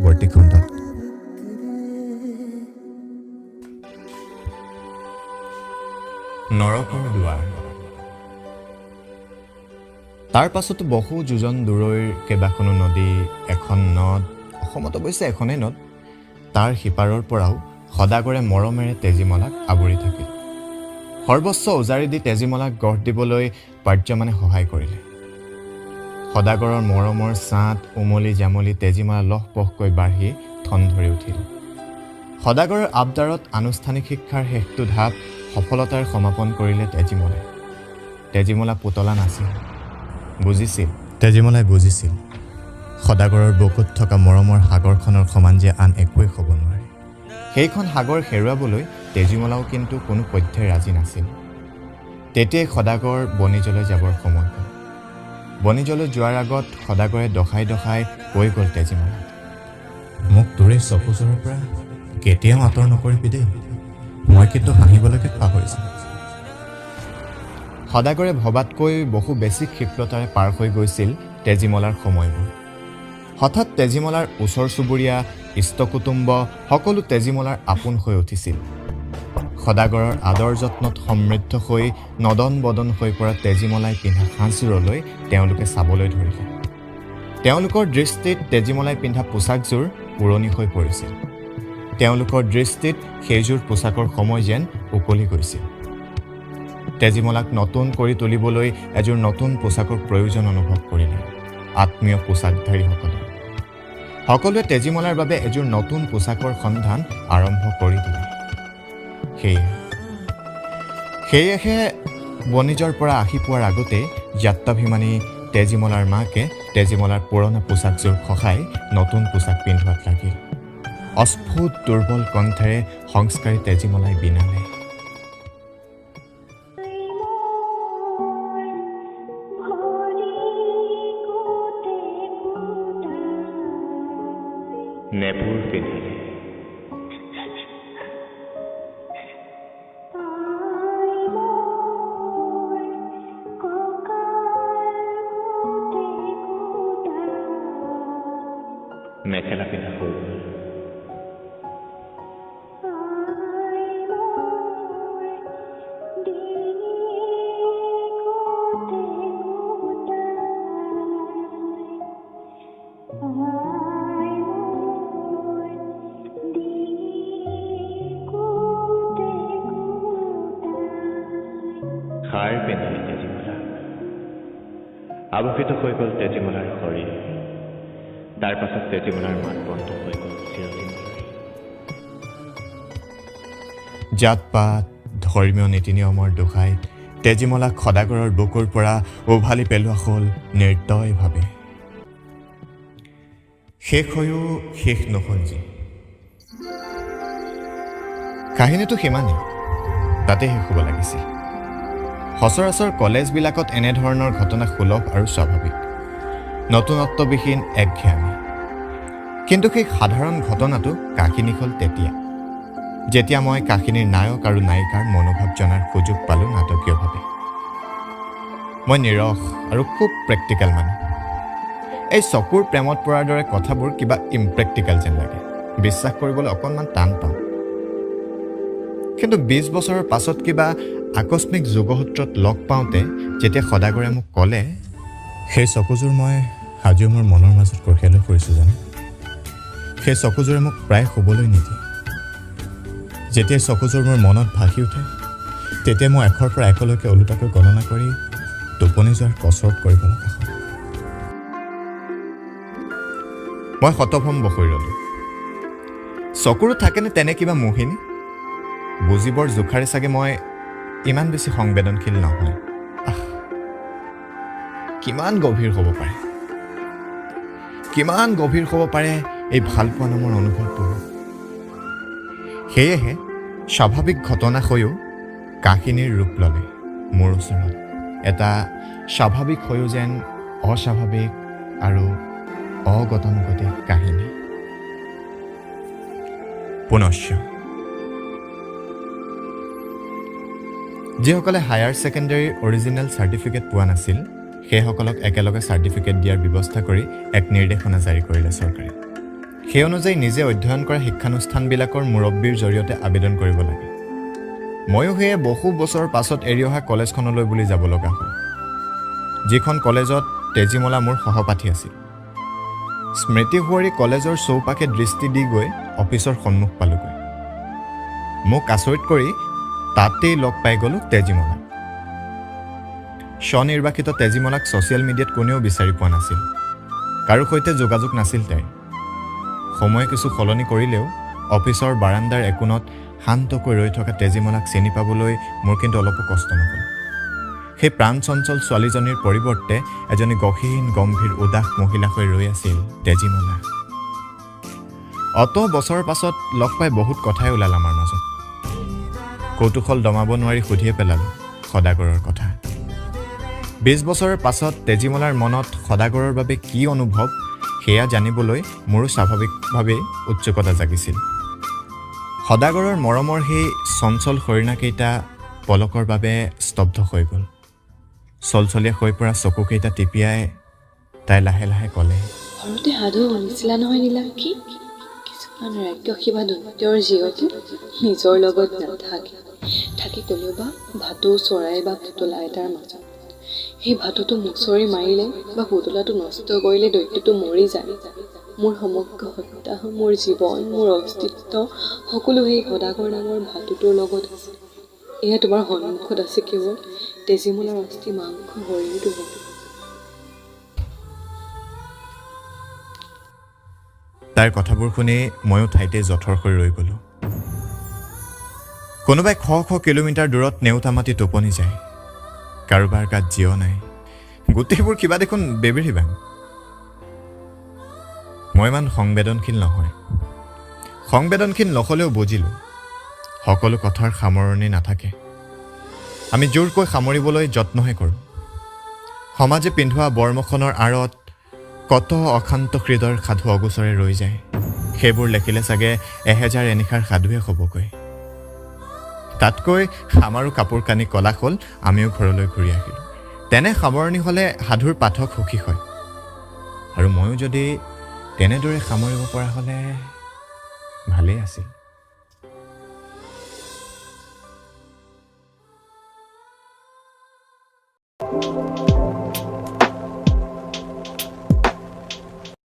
পৰৱৰ্তী খণ্ডত। নৰকৰ দুৱাৰ। তাৰ পাছতো বহু যোজন দূৰৈৰ কেইবাখনো নদী, এখন নদ, অসমত অৱশ্যে এখনেই নদ, তাৰ সিপাৰৰ পৰাও সদাগৰে মৰমেৰে তেজীমলাক আৱৰি থাকিল। সৰ্বস্ব উজাৰি দি তেজীমলাক গঢ় দিবলৈ পাৰ্যমানে সহায় কৰিলে। সদাগৰৰ মৰমৰ ছাঁত উমলি জামলি তেজীমলা লহপহকৈ বাঢ়ি ঠন ধৰি উঠিল। সদাগৰৰ আবদাৰত আনুষ্ঠানিক শিক্ষাৰ শেষটো ধাপ সফলতাৰে সমাপন কৰিলে তেজীমলাই। তেজীমলা পুতলা নাছিল, বুজিছিল। তেজীমলাই বুজিছিল সদাগৰৰ বুকুত থকা মৰমৰ সাগৰখনৰ সমান যে আন একোৱেই হ'ব নোৱাৰে। সেইখন সাগৰ হেৰুৱাবলৈ তেজীমলাও কিন্তু কোনো পধ্যে ৰাজি নাছিল। তেতিয়াই সদাগৰ বণিজলৈ যাবৰ সময় হ'ল। বণিজলৈ যোৱাৰ আগত সদাগৰে দহাই দহাই কৈ গ'ল তেজীমলাক, মোক তোৰে চকুযোৰৰ পৰা কেতিয়াও আঁতৰ নকৰিবি দেই, মই কিন্তু হাঁহিবলৈকে পাহৰিছোঁ। সদাগৰে ভবাতকৈ বহু বেছি ক্ষিপ্ৰতাৰে পাৰ হৈ গৈছিল তেজীমলাৰ সময়বোৰ। হঠাৎ তেজীমলাৰ ওচৰ চুবুৰীয়া, ইষ্টকুটুম্ব সকলো তেজীমলাৰ আপোন হৈ উঠিছিল। সদাগৰৰ আদৰ যত্নত সমৃদ্ধ হৈ নদন বদন হৈ পৰা তেজীমলাই পিন্ধা সাজযোৰলৈ তেওঁলোকে চাবলৈ ধৰিলে। তেওঁলোকৰ দৃষ্টিত তেজীমলাই পিন্ধা পোছাকযোৰ পুৰণি হৈ পৰিছিল। তেওঁলোকৰ দৃষ্টিত সেইযোৰ পোছাকৰ সময় যেন উকলি গৈছিল। তেজীমলাক নতুন কৰি তুলিবলৈ এযোৰ নতুন পোছাকৰ প্ৰয়োজন অনুভৱ কৰিলে আত্মীয় পোছাকধাৰীসকলে। সকলোৱে তেজীমলাৰ বাবে এযোৰ নতুন পোছাকৰ সন্ধান আৰম্ভ কৰি দিলে। সেয়েহে বণিজৰ পৰা আহি পোৱাৰ আগতে যাত্ৰাভিমানী তেজীমলাৰ মাকে তেজীমলাৰ পুৰণা পোছাকযোৰ খহাই নতুন পোছাক পিন্ধোৱাত লাগিল। অস্ফুট দুৰ্বল কণ্ঠেৰে সংস্কাৰী তেজীমলাই বিনালে, নেপুৰ পিন্ধালে। মেখেলা পিন্ধা হৈ গ'ল। সাৰ পিন্ধালে তেজীমলা। আভূষিত হৈ গ'ল তেজীমলাৰ শৰীৰ। তাৰ পাছত তেজীমলাৰ মাত বন্ধ হৈ গ'ল চিৰদিনলৈ। জাত পাত, ধৰ্মীয় নীতি নিয়মৰ দোহাই তেজীমলাক সদাগৰৰ বুকুৰ পৰা উভালি পেলোৱা হ'ল নিৰ্দয়ভাৱে। শেষ হৈও শেষ নহ'ল যি কাহিনীটো সিমানেই, তাতে শেষ হ'ব লাগিছিল। সচৰাচৰ কলেজবিলাকত এনেধৰণৰ ঘটনা সুলভ আৰু স্বাভাৱিক, নতুনত্ববিহীন একঘেয়ামী। কিন্তু সেই সাধাৰণ ঘটনাটো কাহিনী হ'ল তেতিয়া, যেতিয়া মই কাহিনীৰ নায়ক আৰু নায়িকাৰ মনোভাৱ জনাৰ সুযোগ পালোঁ নাটকীয়ভাৱে। মই নিৰস আৰু খুব প্ৰেক্টিকেল মানুহ। এই চকুৰ প্ৰেমত পৰাৰ দৰে কথাবোৰ কিবা ইমপ্ৰেক্টিকেল যেন লাগে, বিশ্বাস কৰিবলৈ অকণমান টান পাওঁ। কিন্তু 20 বছৰৰ পাছত কিবা আকস্মিক যোগসূত্ৰত লগ পাওঁতে যেতিয়া সদাগৰে মোক ক'লে, সেই চকুযোৰ মই আজিও মোৰ মনৰ মাজত কঢ়িয়াই লৈ ফুৰিছোঁ জানো। সেই চকুযোৰে মোক প্ৰায় শুবলৈ নিদিয়ে। যেতিয়া চকুযোৰ মোৰ মনত ভাসি উঠে, তেতিয়া মই 100ৰ পৰা 1লৈকে ওলোটাকৈ গণনা কৰি টোপনি যোৱাৰ কচৰৎ কৰিব লগা হয়। মই হতভম্ব হৈ ৰ'লোঁ। চকুৰো থাকেনে তেনে কিবা মোহিনী? বুজিবৰ জোখাৰে চাগে মই ইমান বেছি সংবেদনশীল নহয়। আহ, কিমান গভীৰ হ'ব পাৰে, কিমান গভীৰ হ'ব পাৰে এই ভালপোৱা নামৰ অনুভৱবোৰ। সেয়েহে স্বাভাৱিক ঘটনা হৈও কাহিনীৰ ৰূপ ল'লে মোৰ ওচৰত এটা স্বাভাৱিক হৈও যেন অস্বাভাৱিক আৰু অগতানুগতিক কাহিনী। পুনশ্চ যিসকলে হায়াৰ ছেকেণ্ডেৰীৰ অৰিজিনেল চাৰ্টিফিকেট পোৱা নাছিল, সেইসকলক একেলগে চাৰ্টিফিকেট দিয়াৰ ব্যৱস্থা কৰি এক নিৰ্দেশনা জাৰি কৰিলে চৰকাৰে। সেই অনুযায়ী নিজে অধ্যয়ন কৰা শিক্ষানুষ্ঠানবিলাকৰ মুৰব্বীৰ জৰিয়তে আবেদন কৰিব লাগে। ময়ো সেয়ে বহু বছৰৰ পাছত এৰি অহা কলেজখনলৈ বুলি যাব লগা হ'ল, যিখন কলেজত তেজীমলা মোৰ সহপাঠী আছিল। স্মৃতি সুঁৱৰি কলেজৰ চৌপাশে দৃষ্টি দি গৈ অফিচৰ সন্মুখ পালোগৈ। মোক আচৰিত কৰি তাতেই লগ পাই গ'লোঁ তেজীমলাক। স্বনিৰ্বাসিত তেজীমলাক ছ'চিয়েল মিডিয়াত কোনেও বিচাৰি পোৱা নাছিল। কাৰো সৈতে যোগাযোগ নাছিল তাইৰ। সময়ে কিছু সলনি কৰিলেও অফিচৰ বাৰাণ্ডাৰ একোণত শান্তকৈ ৰৈ থকা তেজীমলাক চিনি পাবলৈ মোৰ কিন্তু অলপো কষ্ট নহ'ল। সেই প্ৰাণচঞ্চল ছোৱালীজনীৰ পৰিৱৰ্তে এজনী গহীন গম্ভীৰ উদাস মহিলা হৈ ৰৈ আছিল তেজীমলা। অত বছৰৰ পাছত লগ পাই বহুত কথাই ওলাল আমাৰ মাজত। কৌতূহল দমাব নোৱাৰি সুধিয়ে পেলালোঁ সদাগৰৰ কথা। 20 বছৰৰ পাছত তেজীমলাৰ মনত সদাগৰৰ বাবে কি অনুভৱ সেয়া জানিবলৈ মোৰো স্বাভাৱিকভাৱেই উৎসুকতা জাগিছিল। সদাগৰৰ মৰমৰ সেই চঞ্চল হৰিণাকেইটা পলকৰ বাবে স্তব্ধ হৈ গ'ল। চলচলীয়া হৈ পৰা চকুকেইটা টিপিয়াই তাই লাহে লাহে ক'লে, সৰুতে সাধু শুনিছিলা নহয় নীলাক্ষী? কিছুমান ৰাক্ষসী বা দৈত্যৰ জীয়তী নিজৰ লগত নাথাকে, থাকে কোনোবা ভাটৌ চৰাই বা পুতলা এটাৰ মাজত। সেই ভাটৌটো মুচৰি মাৰিলে বা পুতলাটো নষ্ট কৰিলে দৈত্যটো মৰি যায়। মোৰ সমগ্ৰ সত্তা, মোৰ জীৱন, মোৰ অস্তিত্ব সকলো সেই সদাগৰ নামৰ ভাটৌটোৰ লগত আছে। এয়া তোমাৰ সন্মুখত আছে কেৱল তেজীমলাৰ অস্থি মাংস শৰীৰটোহে। তাইৰ কথাবোৰ শুনি ময়ো ঠাইতে জঠৰ হৈ ৰৈ গ'লোঁ। কোনোবাই শ শ কিলোমিটাৰ দূৰত নেওতা মাতি টোপনি যায়, কাৰোবাৰ গাত জীয় নাই। গোটেইবোৰ কিবা দেখোন বেবেৰি বাং। মই ইমান সংবেদনশীল নহয়। সংবেদনশীল নহ'লেও বুজিলোঁ, সকলো কথাৰ সামৰণি নাথাকে। আমি জোৰকৈ সামৰিবলৈ যত্নহে কৰোঁ। সমাজে পিন্ধোৱা বৰ্মখনৰ আঁৰত কত অশান্ত হৃদয়ৰ সাধু অগোচৰে ৰৈ যায়। সেইবোৰ লেখিলে চাগে 1000 এনিশাৰ সাধুৱে হ'বগৈ। তাতকৈ আমাৰো কাপোৰ কানি কলা হ'ল, আমিও ঘৰলৈ ঘূৰি আহিলোঁ। তেনে সামৰণি হ'লে সাধুৰ পাঠক সুখী হয়। আৰু ময়ো যদি তেনেদৰে সামৰিব পৰা হ'লে ভালেই আছিল।